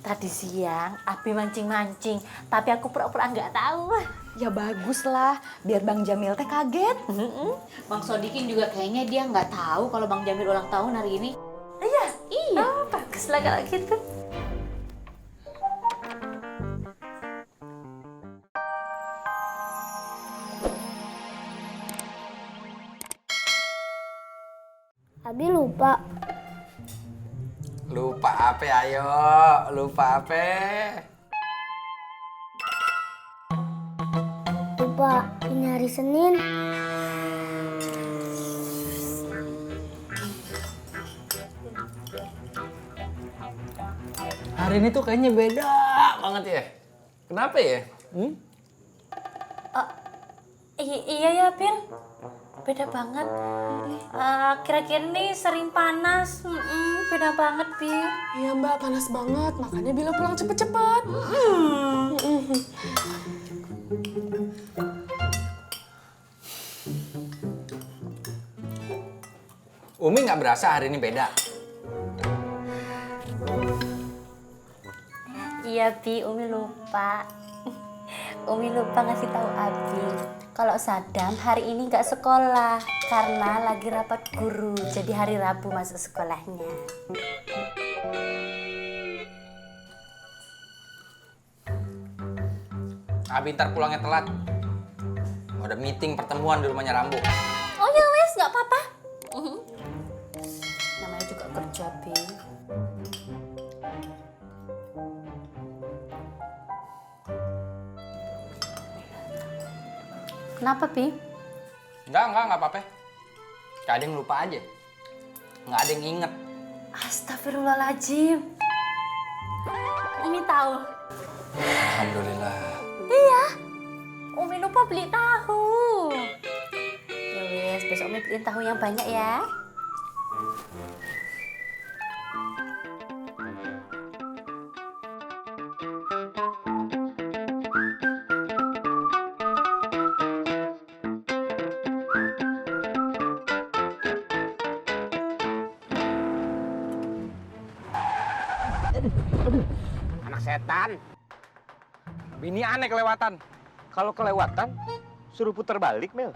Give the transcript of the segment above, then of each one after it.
Tadi siang Abi mancing-mancing, tapi aku pura-pura nggak tahu. Ya bagus lah, biar Bang Jamil teh kaget. Bang Sodikin juga kayaknya dia nggak tahu kalau Bang Jamil ulang tahun hari ini. Iya, Iya. oh, bagus lah kalau gitu. Abi lupa. Lupa apa ayo? Lupa apa? Lupa ini hari Senin. Hari ini tuh kayaknya beda banget ya. Kenapa ya? Iya ya, Bil. Beda banget. Kira-kira ini sering panas. Beda banget, Bil. Iya Mbak, panas banget. Makanya Bila pulang cepet-cepet. Umi nggak berasa hari ini beda. Iya, Bi. Umi lupa. Umi lupa ngasih tahu Abi kalau Sadam hari ini nggak sekolah karena lagi rapat guru. Jadi hari Rabu masuk sekolahnya. Abi ntar pulangnya telat. Ada meeting pertemuan di rumahnya Rambo. Oh ya wes, nggak apa-apa. Namanya juga kerja, Bi. Kenapa, Bi? Enggak apa-apa. Kayak ada yang lupa aja. Nggak ada yang inget. Astagfirullahaladzim. Umi tahu. Alhamdulillah. Iya. Umi lupa beli tahu. Ya wes, besok Umi beliin tahu yang banyak ya. Anak setan. Bini aneh kelewatan. Kalau kelewatan, suruh putar balik, Mel.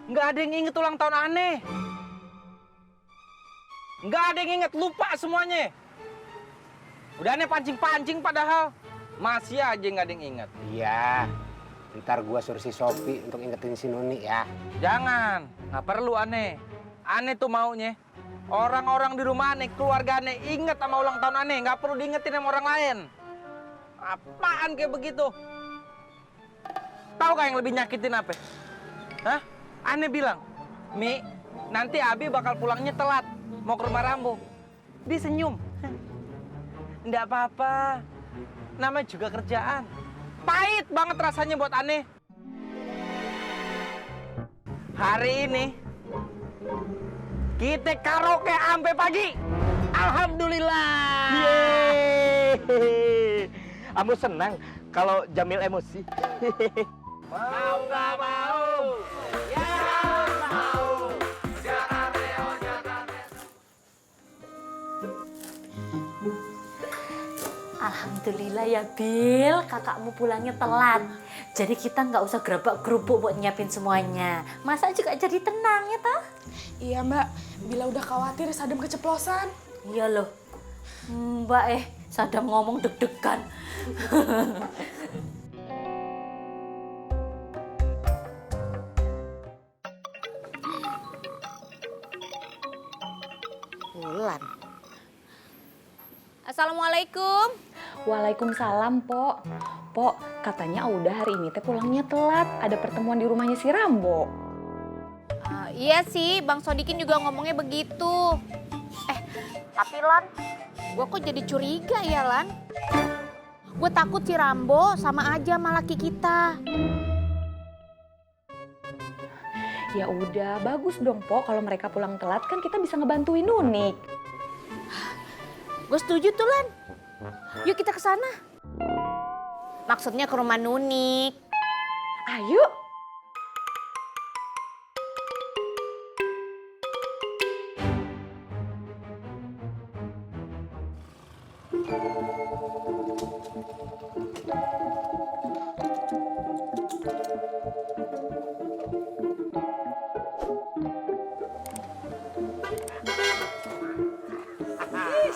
Nggak ada yang inget ulang tahun aneh. Nggak ada yang inget, lupa semuanya. Udah aneh pancing-pancing padahal. Masih aja nggak ada yang inget. Iya, ntar gua suruh si Sopi untuk ingetin si Nuni ya. Jangan, nggak perlu aneh. Aneh tuh maunya. Orang-orang di rumah aneh, keluarga aneh, inget sama ulang tahun aneh. Nggak perlu diingetin sama orang lain. Apaan kayak begitu? Tahu gak yang lebih nyakitin apa? Hah? Aneh bilang, Mi, nanti Abi bakal pulangnya telat. Mau ke rumah Rambo. Dia senyum. Nggak apa-apa. Namanya juga kerjaan. Pahit banget rasanya buat aneh. Hari ini, kita karaoke sampai pagi. Alhamdulillah. Yeay. Kamu senang kalau Jamil emosi? Mau nggak mau? Ya mau. Jangan reo, jangan reo. Alhamdulillah ya, Bil. Kakakmu pulangnya telat. Jadi kita nggak usah gerabak gerubuk buat nyiapin semuanya. Masa juga jadi tenang ya, toh? Iya Mbak, Bila udah khawatir Sadam keceplosan. Iya loh. Mbak Sadam ngomong deg-degan. Bulan. Assalamualaikum. Waalaikumsalam, Pok. Pok, katanya Auda hari ini teh pulangnya telat. Ada pertemuan di rumahnya si Rambo. Iya sih, Bang Sodikin juga ngomongnya begitu. Tapi Lan, gue kok jadi curiga ya Lan? Gue takut si Rambo sama aja sama laki kita. Ya udah, bagus dong, Pok. Kalau mereka pulang telat kan kita bisa ngebantuin Nunik. Gue setuju tuh Lan. Yuk kita ke sana. Maksudnya ke rumah Nunik. Ayo.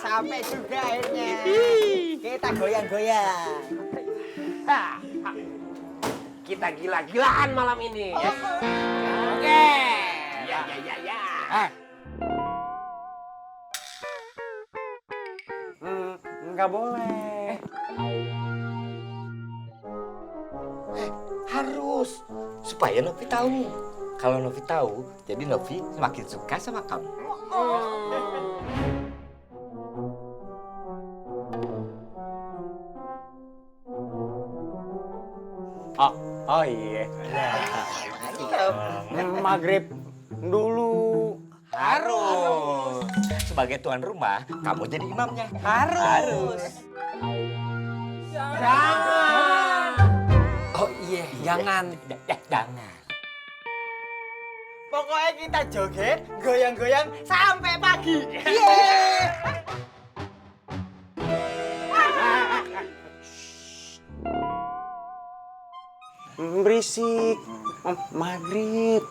Sampai juga akhirnya. Kita goyang-goyang. Kita gila-gilaan malam ini. Oke. Ya. Nggak boleh. Harus supaya Novi tahu. Kalau Novi tahu, jadi Novi semakin suka sama kamu. Oh iya. Maghrib dulu. Harus. Sebagai tuan rumah, kamu jadi imamnya. Harus. Jangan. Oh iya, jangan. Jangan. Pokoknya kita joget, goyang-goyang sampai pagi. Yeay. Berisik. Maghrib.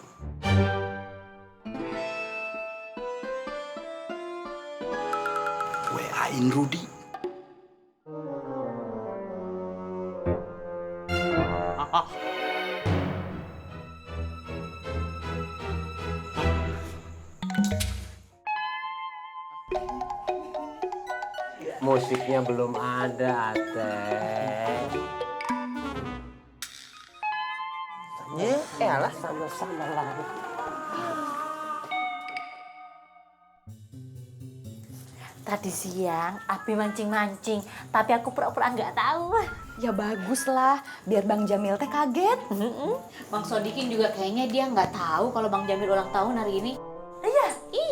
WA-in Rudi. Musiknya belum ada, Teh. Elah. Sama-sama lah. Tadi siang Abi mancing-mancing, tapi aku pura-pura nggak tahu. Ya bagus lah, biar Bang Jamil teh kaget. Bang Sodikin juga kayaknya dia nggak tahu kalau Bang Jamil ulang tahun hari ini. Iya.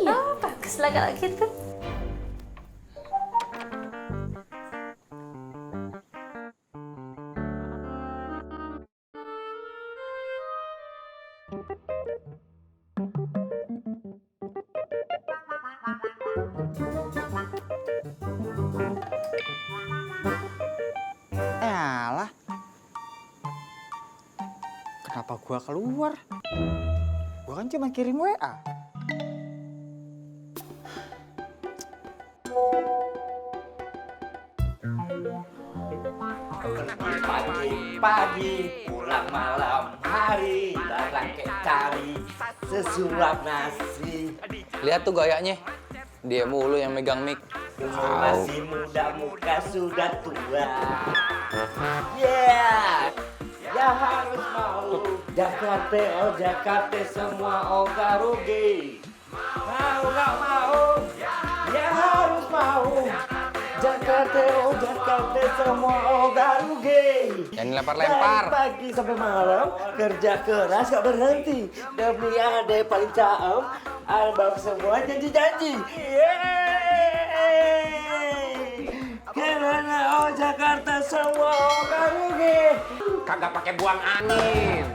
Oh, bagus lah kalau gitu. Elah. Kenapa gua keluar? Gua kan cuma kirim WA. Pagi, pulang malam hari, barang cari sesuap nasi. Lihat tuh gayanya. Dia mulu yang megang mic. Masih muda, muka sudah tua. Yeah, ya harus mau. Jakarta, oh Jakarta, semua oga rugi. Mau nggak mau, ya harus mau. Jakarta, oh Jakarta, semua oga rugi. Jangan lempar-lempar. Dari pagi sampai malam, kerja keras gak berhenti. Demi ada paling caem, abang semua janji-janji. Yeay! Karena oh Jakarta semua oga rugi. Kagak pakai buang angin.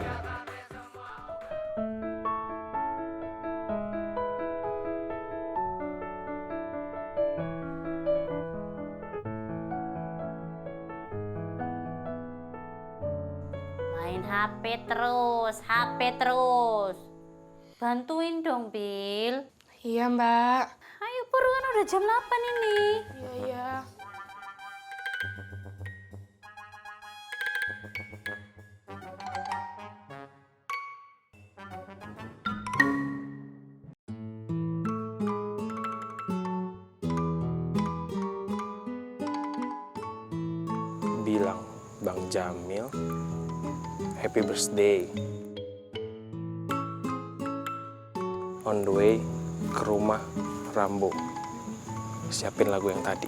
Main HP terus. Bantuin dong, Bil. Iya Mbak. Ayo buruan, udah jam 8 ini. Iya. Bilang Bang Jamil happy birthday. On the way ke rumah Rambo. Siapin lagu yang tadi.